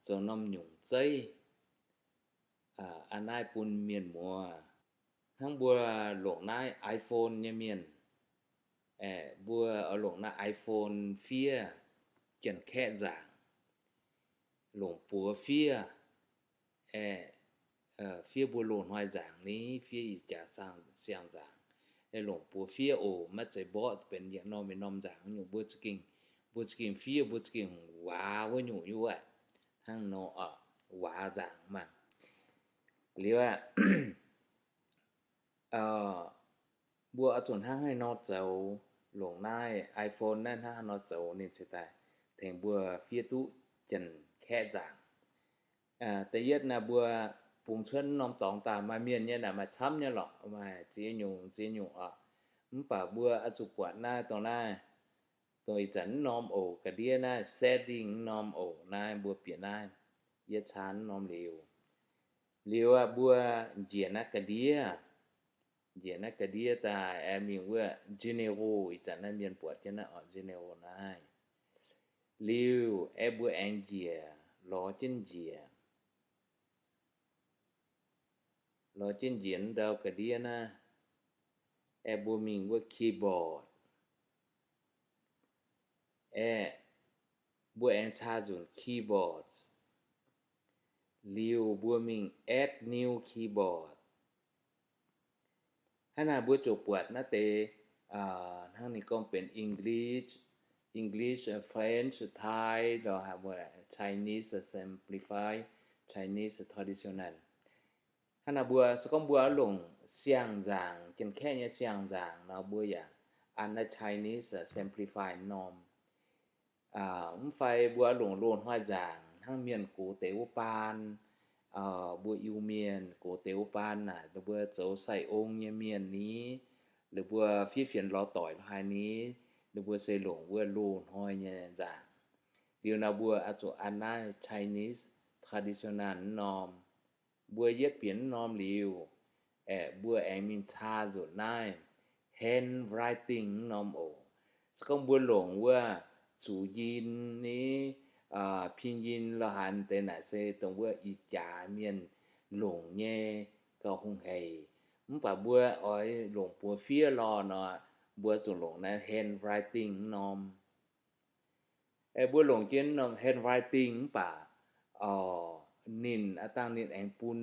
zoux norm nyungc zeiv, aa, a'naaiv bun mienh muoz. Hnangv mbuo longc naaiv iPhone nyei mienh, aeqv, mbuo oix longc naaiv iPhone fiev Janx-Kaeqv nzaangc, longc buoz fiev, aeqv, fiev mbuo loz-hnoi nzaangc ni, fiev ih jaax siang-nzaangc, longc buoz fiev oc. Maiv zeiz mborqv benx yietc norm yietc norm nzaangc nyungc. Mbuo za'gengh, mbuo za'gengh fiev, mbuo za'gengh waac wuov nyungc nyei wuov, hnangv nor, waac nzaangc maah. Liuz aqv, mbuo oix zuqc hnangv haaix nor zoux, longc naaiv iPhone naaiv hnangv haaix nor zoux ninh cingx daaih tengx mbuo fiev duqv Janx-Kaeqv nzaangc. Da'yietv naaiv mbuo bungx cuotv norm dorngx daaih maaih mienh nyei naaic maaih camv nyei lorqc, maaih ziex nyungc ziex nyungc oc. Mv baac mbuo oix zuqc buatc naaiv dongh naaiv, dongh ih zanc mv norm oc, ga'ndiev naaiv setting mv norm oc, naaiv mbuo bieqc naaiv, yietv caa mv norm liuz. Liuz aqv, mbuo njiec naaiv ga'ndiev, njiec naaiv ga'ndiev daaih aengx mingh wuov general, ih zanc naaiv mienh buatc jienv naaiv oc, general naaiv. Liuz aengx mbuo aengx njiec, lorz jienv njiec, lorz jienv njiec ndau ga'ndiev naaiv, aengx mbuo mingh wuov keyboard, aeqv, mbuo aengx caa nzunc keyboards. Liuz mbuo mingh add new keyboard. Hnangv naaic mbuo ziouc buatc naaiv deix, hnangv ninh gorngv benx English, English, French, Thai, Chinese simplified, Chinese traditional. Hnangv naaic mbuo se gorngv mbuo longc siang-nzaangc, Janx-Kaeqv nyei siang-nzaangc nor, mbuo yaac an naaiv Chinese simplified norm. Mv fai mbuo longc loz-hnoi nzaangc hnangv mienh gox deix wuov baan, mbuo Iu-Mienh gox deix wuov baan naaic, ninh mbuo zoux sai-ong nyei mienh ni, ninh mbuo fiev fienx lorz doic lorz haaix ni, ninh mbuo se longc wuov loz-hnoi nyei nzaangc. Liuz nor mbuo oix zuqc an naaiv Chinese traditional norm. Mbuo yietv bieqc mv norm liuz, aeqv, mbuo aengx mingh caa nzunc naaiv handwriting mv norm oc. Se gorngv mbuo longc wuov zuqc njin ni, pinyin lorz haaix deix naaic se dongh wuov ih jaax mienh longc nyei gauh hungh haic. Mv baac mbuo oix longc buoz fiev lorh nor, mbuo zuqc longc naaiv handwriting mv norm. Aeqv, mbuo longc jienv norm handwriting mv baac, ninh aav dangh ninh aengx bun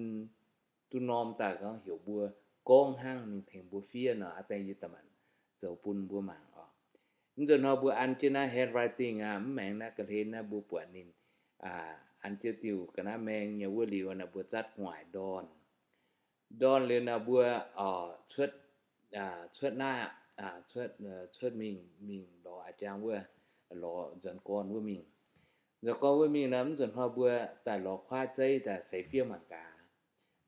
duqv norm daaih gorngv heuc mbuo gorngv hnangv ninh tengx mbuo fiev nor, aav dangh yie da'maanc zoux bun mbuo mangc oc. Mv nzunc hnoi mbuo an jienv naaiv handwriting aqv, mv maengx naaiv ga'hlen naaiv mbuo buatc ninh an jienv diuh ga'naaiv maeng nyei wuov liuz naaic mbuo zatv gu'nguaaic ndorn. Ndorn liuz naaic mbuo cuotv, cuotv naaiv, cuotv mingh, mingh lorz a'jang wuov, lorz nzuonx gorn wuov mingh. Nzuonx gorn wuov mingh nor, mv nzunc hnoi mbuo daaih lorz kuaaiv zeiv daaih seix fiev mangc gaax.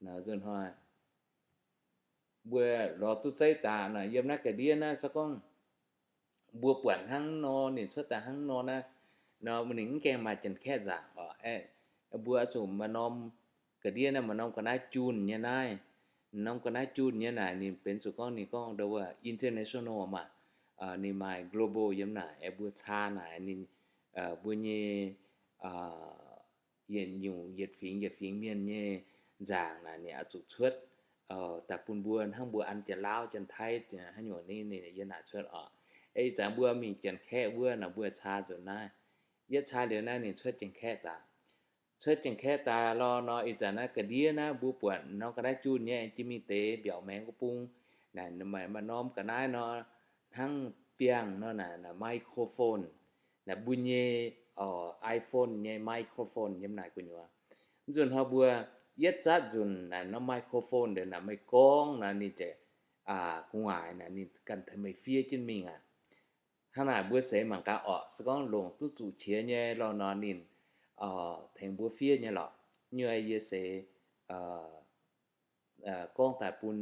Nzunc hnoi mbuo lorz duqv zeiv daaih nor, yiem naaiv ga'ndiev naaiv se gorngv mbuo buatc hnangv nor, ninh cuotv daaih hnangv nor naaiv, nor ninh mv gaengh maaih Janx-Kaeqv nzaangc oc. Mbuo oix zuqc maaih norm ga'ndiev naaiv, maaih norm ga'naaiv junh nyei naaiv. Norm ga'naaiv junh nyei naaic ninh benx zuqc gorngv ninh gorngv ndo wuov international maah, ninh maaih global yiem naaic, mbuo caa naaic ninh, mbuo nyei yietc nyungc yietc fingx yietc fingx mienh nyei nzaangc naaic ninh oix zuqc cuotv daaih bun mbuo hnangv mbuo an Janx-Laauv Janx-Taiv haaix nyungc ni, ninh yiem naaic cuotv oc. Ih zanc mbuo mingh Janx-Kaeqv wuov naaic mbuo caa nzunc naaiv. Yietv caa liuz naaiv ninh cuotv Janx-Kaeqv daaih. Cuotv Janx-Kaeqv daaih lorh nor, ih zanc naaiv ga'ndiev naaiv mbuo buatc norm ga'naaiv junh nyei jiex mingh deix mbiaauc maengx ga'bung naaic, maaih norm ga'naaiv nor hnangv biangh nor naaic, naaic microphone, naaic mbuo nyei iPhone nyei microphone yiem naaic gu'nyuoz. Mv nzunc hnoi mbuo yietv zatv nzunc naaic norm microphone ndeic naaic meih gorngv naaic ninh ziouc gu'nguaaic naaic ninh ganh tengx meih fiev jienv mingh aqv. Hnangv naaic mbuo seix mangc gaax orqc. Se gorngv longc duqv zuqc qiex nyei lorh nor ninh tengx mbuo fiev nyei lorqc. Nyuoz yie seix gorngv daaih bun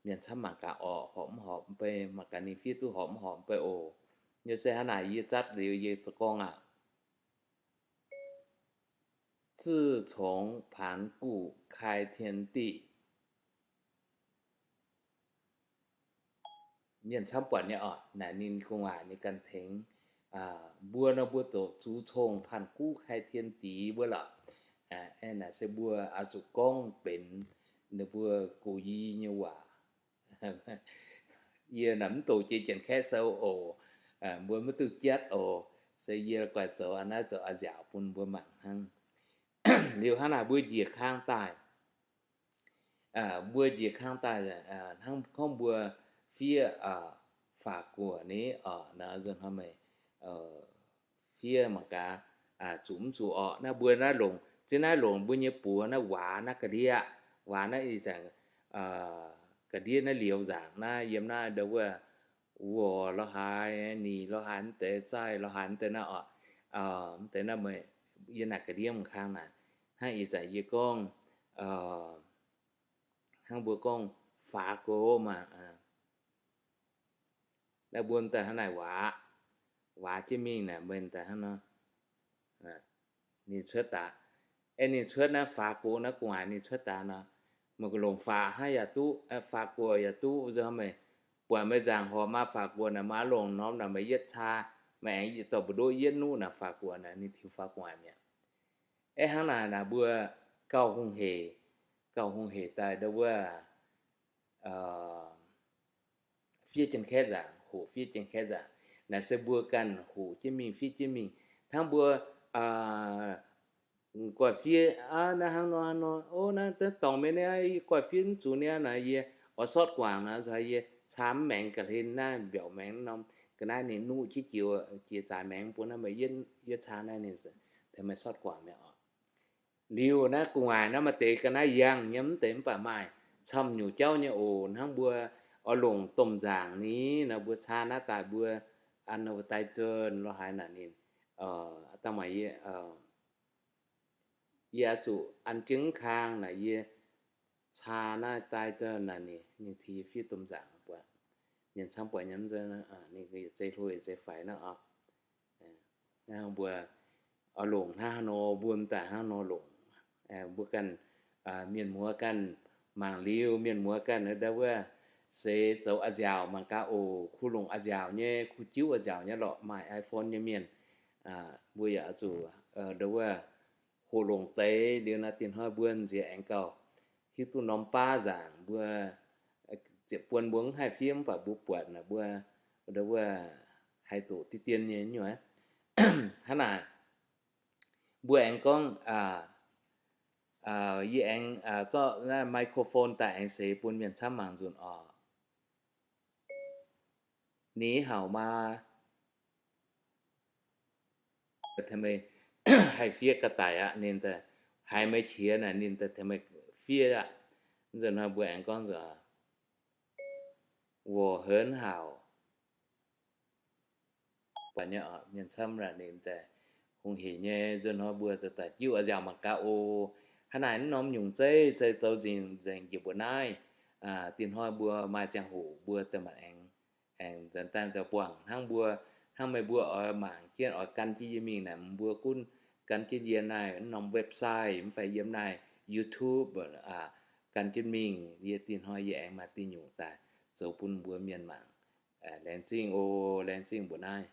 mienh camv mangc gaax orqc, horpc mv horpc mv bei, mangc gaax ninh fiev duqv horpc mv horpc mv bei oc. Nyuoz se hnangv naaic yie zatv liuz yie za'gorngv aqv. 自从盘古开天地 Mienh camv buatc nyei oc, naaic ninh gu'nguaaic ninh ganh tengx mbuo nor mbuo doqc 祖宗盘古开天地 wuov lorqc. Naaic se mbuo oix zuqc gorngv benx ninh mbuo gox i nyei waac. Yie naaic mv doqc jiex Janx-Kaeqv sou oc. Mbuo maiv duqv jatv oc. Se yie guaix zoux a'naaiv zoux a'nziaauc bun mbuo mangc hnangv. Liuz hnangv naaic mbuo njiec kang daaih, mbuo njiec kang daaih, hnangv gorngv mbuo fiev Faatv Guoqv ni oc, nzunc hnoi meih fiev mangc gaax, zuqc mv zuqc orqc. Naaiv mbuo naaiv longc, zien naaiv longc mbuo nyei buoz naaiv waac naaiv ga'ndiev, waac naaiv ih zanc ga'ndiev naaiv liuz nzaangc naaiv yiem naaiv ndau wuov, wuov lorh haaix, nyic lorh haaix, mv deix zaih lorh haaix mv deix naaiv oc. Mv deix naaiv meih, yie naaic ga'ndiev mv kang naaic, hnangv ih zanc yie gorngv, hnangv mbuo gorngv Faatv Guoqv maah. Naaiv mbuo daaih hnangv naaic waac, waac jienv mingh naaic meih daaih hnangv nor, ninh cuotv daaih. Aeqv, ninh cuotv naaiv Faatv Guoqv naaiv gu'nguaaic ninh cuotv daaih nor, meih longc Faatv hnangv yaac duqv, Faatv Guoqv yaac duqv, nzunc meih buatc meih nzaangc horpc maa Faatv Guoqv naaic, maa longc norm naaic meih yietv caa, meih aengx yietc dorh mbu'ndoqv yietv nuqv naaic Faatv Guoqv naaic ninh tiux faaux gu'nguaaic mi'aqv. Aeqv, hnangv naaic naaic mbuo gauh hungh heic, gauh hungh heic daaih ndau wuov fiev Janx-Kaeqv nzaangc, hoqc fiev Janx-Kaeqv nzaangc. Naaic se mbuo ganh hoqc jienv mingh fiev jienv mingh. Hnangv mbuo guaih fiev, naaiv hnangv nor hnangv nor, o, naaiv dorngc mienh niaa, yie guaih fiev mv zuqc niaa naaic, yie oix sortv guangc naaic, yie caa mv maengx ga'hlen naaiv mbiaauc maengx norm ga'naaiv ninh nuqv jienv jiex, jiex zaaix maengx bun naaiv meih yietv caa naaiv ninh tengx meih sortv guangc mi'aqv oc. Liuz naaiv gu'nguaaic naaiv maaih deix ga'naaiv yangh nyei, mv deix mv baac maaih camv nyungc jauv nyei oc. Hnangv mbuo oix longc domh nzaangc ni, naaiv mbuo caa naaiv daaih mbuo an daaih zunv lorh haaix naaic ninh, dangh maaih yie oix zuqc an jienv mv kaang naaic yie caa naaiv daaih zunv naaic ninh, ninh tengx yie fiev domh nzaangc buatc. Mienh camv buatc nyei, ninh yietc zei hlo yietc zei faix naaiv oc. Naaiv mbuo oix longc hnangv haaix nor, mbuo m'daaih hnangv nor longc. Mbuo ganh, mienh muoz ganh mangc liuz, mienh muoz ganh ndau wuov seix zoux a'nziaauc mangc gaax oc. Kuh longc a'nziaauc nyei, kuh jiuv a'nziaauc nyei lorqc, maaih iPhone nyei mienh. Mbuo yaac oix zuqc ndau wuov hoqc longc deix liuz naaiv, dinh hnoi mbuo nziex aengx gauh hiuv duqv norm baav nzaangc. Mbuo ziepc buonc mbuo mv haih fiev mv baac mbuo buatc naaic mbuo ndau wuov haih doqc diqv dien nyei nyuoz. Hnangv naaic, mbuo aengx gorngv, yie aengx zorqv naaiv microphone daaih aengx seix bun mienh camv mangc nzunc oc. Ni hao maa, haih fiev ga'daic aqv. Ninh daaih haiz meih qiex naaic, ninh daaih tengx meih fiev aqv. Nzunc hnoi mbuo aengx gorngv nzunc, 我很好. Buatc nyei oc, mienh camv naaic ninh daaih hungh heic nyei. Nzunc hnoi mbuo daaih jiuv a'nziaauc mangc gaax oc. Hnangv naaic naaiv norm nyungc zeiv se zoux nzengc nzengc njiec mbuo naaiv. Dinh hnoi mbuo maaih ziangh hoc mbuo daaih maanc aengx, aengx nzuonx daaih buangh hnangv mbuo, hnangv meih mbuo oix mangc jienv oix gan jienv yie mingh naaic, mbuo gunv gan jienv yie naaiv norm website mv fai yiem naaiv YouTube gan jienv mingh. Yie dinh hnoi yie aengx maaih diuh nyungc daaih zoux bun mbuo mienh mangc. Laengz zingh oc, laengz zingh mbuo naaiv.